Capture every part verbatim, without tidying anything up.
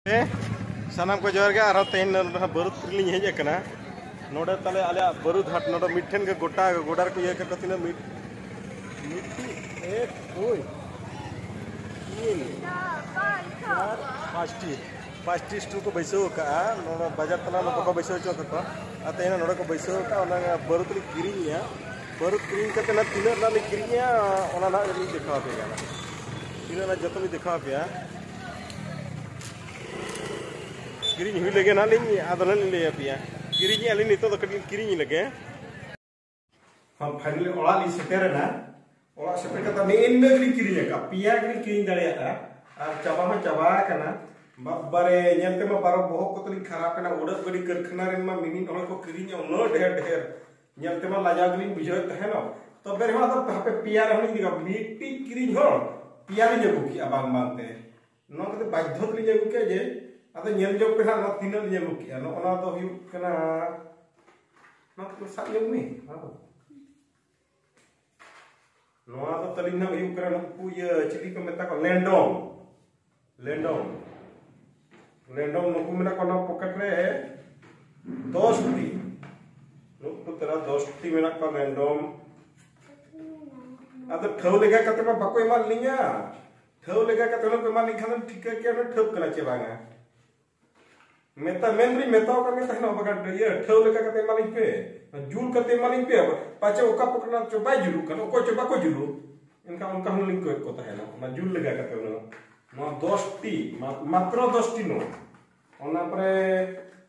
ᱦᱮᱸ, ᱥᱟᱱᱟᱢ ᱠᱚ ᱡᱚᱦᱟᱨ ᱜᱮ᱾ ᱟᱨᱦᱚᱸ ᱛᱮᱦᱮᱧ ᱱᱚᱰᱮ ᱦᱟᱸᱜ ᱵᱟᱹᱨᱩᱫ ᱠᱤᱨᱤᱧ ᱞᱤᱧ ᱦᱮᱡ ᱟᱠᱟᱱᱟ᱾ ᱱᱚᱰᱮ ᱛᱟᱞᱮ ᱟᱞᱮᱭᱟᱜ ᱵᱟᱹᱨᱩᱫ ᱦᱟᱴ, ᱱᱚᱰᱮ ᱢᱤᱫᱴᱷᱮᱱ ᱜᱮ ᱜᱚᱴᱟ ᱜᱚᱰᱟ ᱨᱮᱠᱚ ᱤᱭᱟᱹ ᱠᱟᱜ ᱠᱚ᱾ ᱛᱤᱱᱟᱹᱜ? ᱢᱤᱫ, ᱢᱤᱫᱴᱤᱡ, ᱮᱠ, ᱫᱩᱭ, ᱛᱤᱱ, ᱪᱟᱨ, ᱯᱟᱸᱪᱴᱤ, ᱯᱟᱸᱪᱴᱤ ᱥᱴᱚᱞ ᱠᱚ ᱵᱟᱹᱭᱥᱟᱹᱣ ᱟᱠᱟᱜᱼᱟ᱾ ᱱᱚᱰᱮ ᱵᱟᱡᱟᱨ ᱛᱟᱞᱟ ᱨᱮ ᱵᱟᱠᱚ ᱵᱟᱹᱭᱥᱟᱹᱣ ᱦᱚᱪᱚ ᱠᱟᱠᱚᱣᱟ, ᱟᱨ ᱛᱮᱦᱮᱧ ᱱᱚᱰᱮ ᱠᱚ ᱵᱟᱹᱭᱥᱟᱹᱣ ᱟᱠᱟᱫᱼᱟ᱾ ᱚᱱᱟ ᱵᱟᱹᱨᱩᱫ ᱞᱤᱧ ᱠᱤᱨᱤᱧᱮᱜᱼᱟ᱾ ᱵᱟᱹᱨᱩᱫ ᱠᱤᱨᱤᱧ ᱠᱟᱛᱮ ᱱᱟᱜ ᱛᱤᱱᱟᱹᱜ ᱨᱮᱱᱟᱜ ᱞᱤᱧ ᱠᱤᱨᱤᱧᱮᱜᱼᱟ, ᱚᱱᱟ ᱱᱟᱜ ᱞᱤᱧ ᱫᱮᱠᱷᱟᱣ ᱟᱯᱮ ᱠᱟᱱᱟ᱾ ᱛᱤᱱᱟᱹᱜ ᱨᱮᱱᱟᱜ ᱡᱚᱛᱚ ᱞᱤᱧ ᱫᱮᱠᱷᱟᱣ ᱟᱯᱮᱭᱟ᱾ ᱠᱤᱨᱤᱧ ᱦᱩᱭ ᱞᱮᱜᱮ ᱱᱟᱜ ᱞᱤᱧ, ᱟᱫᱚ ᱱᱟᱜ ᱞᱤᱧ ᱞᱟᱹᱭ ᱟᱯᱮᱭᱟ᱾ ᱠᱤᱨᱤᱧᱮᱜᱼᱟ ᱞᱤᱧ, ᱱᱤᱛᱚᱜ ᱫᱚ ᱠᱟᱹᱴᱤᱡ ᱞᱤᱧ ᱠᱤᱨᱤᱧ ᱞᱮᱜᱮ᱾ ᱦᱚᱸ, finally ᱚᱲᱟᱜ ᱞᱤᱧ ᱥᱮᱴᱮᱨᱮᱱᱟ᱾ ᱚᱲᱟᱜ ᱥᱮᱴᱮᱨ ᱠᱟᱛᱮ ᱱᱮᱜᱼᱮ ᱱᱤᱱᱟᱹᱜ ᱜᱮᱞᱤᱧ ᱠᱤᱨᱤᱧ ᱟᱠᱟᱫ, ᱯᱮᱭᱟ ᱜᱮᱞᱤᱧ ᱠᱤᱨᱤᱧ ᱫᱟᱲᱮᱭᱟᱜᱼᱟ᱾ ᱟᱨ ᱪᱟᱵᱟ ᱦᱚᱸ ᱪᱟᱵᱟ ᱟᱠᱟᱱᱟ᱾ ᱵᱟᱵᱟᱨᱮ, ᱧᱮᱞ ᱛᱮᱢᱟ ᱯᱟᱨᱚ ᱵᱚᱦᱚᱜ ᱠᱚ ᱛᱟᱹᱞᱤᱧ ᱠᱷᱟᱨᱟᱯ ᱮᱱᱟ᱾ ᱩᱰᱟᱹᱜ ᱜᱟᱹᱰᱤ ᱠᱟᱹᱨᱠᱷᱟᱱᱟ ᱨᱮᱱ ᱢᱟ ᱢᱤᱢᱤᱫ ᱦᱚᱲ ᱠᱚ ᱠᱤᱨᱤᱧᱟ ᱩᱱᱟᱹᱜ ᱰᱷᱮᱨ ᱰᱷᱮᱨ, ᱧᱮᱞ ᱛᱮᱢᱟ ᱞᱟᱡᱟᱣ ᱜᱮᱞᱤᱧ ᱵᱩᱡᱷᱟᱹᱣᱮᱫ ᱛᱟᱦᱮᱱᱚᱜ᱾ ᱛᱚᱵᱮ ᱨᱮᱦᱚᱸ ᱟᱫᱚ ᱦᱟᱯᱮ, ᱯᱮᱭᱟ ᱨᱮᱦᱚᱸ ᱞᱤᱧ ᱤᱫᱤ ᱠᱟᱜᱼᱟ᱾ ᱢᱤᱫᱴᱤᱡ ᱠᱤᱨᱤᱧ ᱦᱚᱲ ᱯᱮᱭᱟ ᱞᱤᱧ ᱟᱹᱜᱩ ᱠᱮᱜᱼᱟ ᱵᱟᱝ ᱵᱟᱝᱛᱮ᱾ ᱱᱚᱣᱟ ᱠᱟᱛᱮ ᱵᱟᱫᱽᱫᱷᱚ ᱛᱮᱞᱤᱧ ᱟᱹᱜᱩ ᱠᱮᱜᱼᱟ ᱡᱮ, ᱟᱫᱚ ᱧᱮᱞ ᱡᱚᱝ ᱯᱮ ᱦᱟᱸᱜ ᱱᱚᱣᱟ ᱛᱤᱱᱟᱹᱜ ᱞᱤᱧ ᱟᱹᱜᱩ ᱠᱮᱜᱼᱟ᱾ ᱱᱚᱜᱼᱚ ᱱᱚᱣᱟ ᱫᱚ ᱦᱩᱭᱩᱜ ᱠᱟᱱᱟ, ᱱᱚᱣᱟ ᱠᱚ ᱥᱟᱵ ᱧᱚᱜ ᱢᱮ᱾ ᱱᱚᱣᱟ ᱫᱚ ᱛᱟᱹᱞᱤᱧ ᱦᱟᱸᱜ ᱦᱩᱭᱩᱜ ᱠᱟᱱᱟ ᱱᱩᱠᱩ ᱤᱭᱟᱹ ᱪᱤᱞᱤ ᱠᱚ ᱢᱮᱛᱟ ᱠᱚᱣᱟ, ᱞᱮᱱᱰᱚᱢ᱾ ᱞᱮᱱᱰᱚᱢ, ᱞᱮᱱᱰᱚᱢ ᱱᱩᱠᱩ ᱢᱮᱱᱟᱜ ᱠᱚᱣᱟ ᱱᱚᱣᱟ ᱯᱚᱠᱮᱴ ᱨᱮ ᱫᱚᱥ ᱴᱤ᱾ ᱱᱩᱠᱩ ᱛᱟᱨᱟ ᱫᱚᱥ ᱴᱤ ᱢᱮᱱᱟᱜ ᱠᱚᱣᱟ ᱞᱮᱱᱰᱚᱢ᱾ ᱟᱫᱚ ᱴᱷᱟᱹᱣ ᱞᱮᱠᱟ ᱠᱟᱛᱮ ᱢᱟ ᱵᱟᱠᱚ ᱮᱢᱟᱫ ᱞᱤᱧᱟ᱾ ᱴᱷᱟᱹᱣ ᱞᱮᱠᱟ ᱠᱟᱛᱮ ᱦᱩᱱᱟᱹᱝ ᱠᱚ ᱮᱢᱟᱫ ᱞᱤᱧ ᱠᱷᱟᱱ ᱫᱚ ᱴᱷᱤᱠᱟᱹ ᱠᱮᱭᱟ ᱱᱩᱭ ᱴᱷᱟᱹᱣ ᱠᱟᱱᱟ ᱪᱮ ᱵᱟᱝᱟ᱾ ᱢᱮᱛᱟ, ᱢᱮᱱ ᱫᱚᱧ ᱢᱮᱛᱟᱣ ᱠᱟᱱ ᱜᱮ ᱛᱟᱦᱮᱱᱟ, ᱵᱟᱠᱷᱟᱱ ᱤᱭᱟᱹ ᱴᱷᱟᱹᱣ ᱞᱮᱠᱟ ᱠᱟᱛᱮ ᱮᱢᱟᱞᱤᱧ ᱯᱮ, ᱡᱩᱞ ᱠᱟᱛᱮ ᱮᱢᱟᱞᱤᱧ ᱯᱮ᱾ ᱯᱟᱪᱮ ᱚᱠᱟ ᱯᱚᱠᱮᱴ ᱨᱮᱱᱟᱜ ᱪᱚ ᱵᱟᱭ ᱡᱩᱞᱩᱜ ᱠᱟᱱ, ᱚᱠᱚᱭ ᱪᱚ ᱵᱟᱠᱚ ᱡᱩᱞᱩᱜ᱾ ᱮᱱᱠᱷᱟᱱ ᱚᱱᱠᱟ ᱦᱚᱸᱞᱤᱧ ᱠᱚᱭᱮᱫ ᱠᱚ ᱛᱟᱦᱮᱱᱟ, ᱚᱱᱟ ᱡᱩᱞ ᱞᱮᱠᱟ ᱠᱟᱛᱮ ᱦᱩᱱᱟᱹᱝ᱾ ᱱᱚᱣᱟ ᱫᱚᱥ ᱴᱤ, ᱢᱟ-, ᱢᱟᱛᱨᱚ ᱫᱚᱥ ᱴᱤ ᱱᱚᱣᱟ᱾ ᱚᱱᱟ ᱯᱚᱨᱮ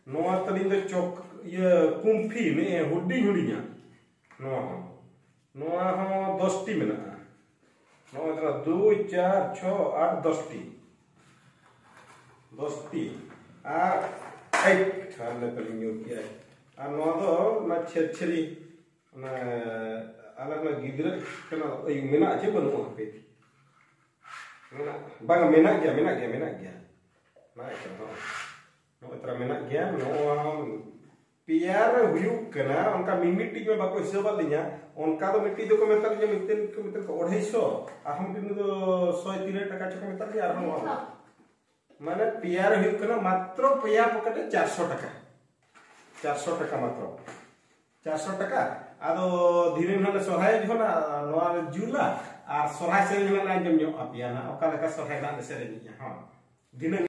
ᱱᱚᱣᱟ ᱛᱟᱹᱞᱤᱧ ᱫᱚ ᱪᱚᱠ, ᱤᱭᱟᱹ, ᱠᱩᱢᱯᱷᱤ, ᱱᱮᱜᱼᱮ ᱦᱩᱰᱤᱧ ᱦᱩᱰᱤᱧᱟᱜ᱾ ᱱᱚᱣᱟ ᱦᱚᱸ, ᱱᱚᱣᱟ ᱦᱚᱸ ᱫᱚᱥ ᱴᱤ ᱢᱮᱱᱟᱜᱼᱟ᱾ ᱱᱚᱜᱼᱚᱭ ᱛᱟᱨᱟ ᱫᱩᱭ, ᱪᱟᱨ, ᱪᱷᱚ, ᱟᱴ, ᱫᱚᱥ ᱴᱤ᱾ ᱫᱚᱥ ᱴᱤ᱾ ᱟᱨ ᱮᱭ ᱴᱷᱟᱱ ᱞᱮ ᱛᱟᱹᱞᱤᱧ ᱧᱩᱨ ᱠᱮᱜᱼᱟ᱾ ᱟᱨ ᱱᱚᱣᱟ ᱫᱚ ᱚᱱᱟ ᱪᱷᱮᱨᱪᱷᱮᱨᱤ, ᱚᱱᱟ ᱟᱞᱮ ᱚᱱᱟ ᱜᱤᱫᱽᱨᱟᱹ ᱠᱟᱱᱟ, ᱟᱹᱭᱩ ᱢᱮᱱᱟᱜᱼᱟ ᱪᱮ ᱵᱟᱹᱱᱩᱜᱼᱟ ᱦᱟᱯᱮ? ᱢᱮᱱᱟᱜ, ᱵᱟᱝ, ᱢᱮᱱᱟᱜ ᱜᱮᱭᱟ, ᱢᱮᱱᱟᱜ ᱜᱮᱭᱟ, ᱢᱮᱱᱟᱜ ᱜᱮᱭᱟ᱾ ᱱᱚᱜᱼᱚᱭ ᱛᱚ, ᱱᱚᱜᱼᱚᱭ ᱛᱚᱨᱟ ᱢᱮᱱᱟᱜ ᱜᱮᱭᱟ᱾ ᱱᱚᱣᱟ ᱯᱮᱭᱟ ᱨᱮ ᱦᱩᱭᱩᱜ ᱠᱟᱱᱟ, ᱚᱱᱠᱟ ᱢᱤᱢᱤᱫᱴᱤᱡ ᱢᱟ ᱵᱟᱠᱚ ᱦᱤᱥᱟᱹᱵᱟᱫ ᱞᱤᱧᱟ᱾ ᱚᱱᱠᱟ ᱫᱚ ᱢᱤᱫᱴᱤᱡ ᱫᱚᱠᱚ ᱢᱮᱛᱟᱫ ᱞᱤᱧᱟ, ᱢᱤᱫᱴᱮᱱ ᱠᱚ ᱢᱮᱛᱟᱫ ᱠᱚ ᱚᱲᱟᱭᱥᱚ, ᱟᱨᱦᱚᱸ ᱢᱤᱫᱴᱮᱱ ᱫᱚ ᱥᱚᱭ ᱛᱤᱱᱟᱹᱜ ᱴᱟᱠᱟ ᱪᱚᱠᱚ ᱢᱮᱛᱟᱫ ᱞᱤᱧᱟ, ᱟᱨᱦᱚᱸ ᱱᱚᱣᱟ ᱫᱚ ᱢᱟᱱᱮ ᱯᱮᱭᱟ ᱨᱮ ᱦᱩᱭᱩᱜ ᱠᱟᱱᱟ ᱢᱟᱛᱨᱚ ᱯᱮᱭᱟ ᱯᱚᱠᱮᱴ ᱨᱮ ᱪᱟᱨᱥᱚ ᱴᱟᱠᱟ᱾ ᱪᱟᱨᱥᱚ ᱴᱟᱠᱟ ᱢᱟᱛᱨᱚ᱾ ᱪᱟᱨᱥᱚ ᱴᱟᱠᱟ᱾ ᱟᱫᱚ ᱫᱷᱤᱱᱟᱹᱝ ᱦᱟᱸᱜ ᱞᱮ ᱥᱚᱨᱦᱟᱭ ᱡᱚᱦᱚᱜ ᱱᱚᱣᱟ ᱞᱮ ᱡᱩᱞᱟ ᱟᱨ ᱥᱚᱨᱦᱟᱭ ᱥᱮᱨᱮᱧ ᱦᱟᱸᱜ ᱞᱮ ᱟᱸᱡᱚᱢ ᱧᱚᱜ ᱟᱯᱮᱭᱟ ᱱᱟᱜ, ᱚᱠᱟ ᱞᱮᱠᱟ ᱥᱚᱨᱦᱟᱭ ᱱᱟᱜ ᱞᱮ ᱥᱮᱨᱮᱧᱮᱜᱼᱟ᱾ ᱦᱚᱸ, ᱫᱷᱤᱱᱟᱹᱝ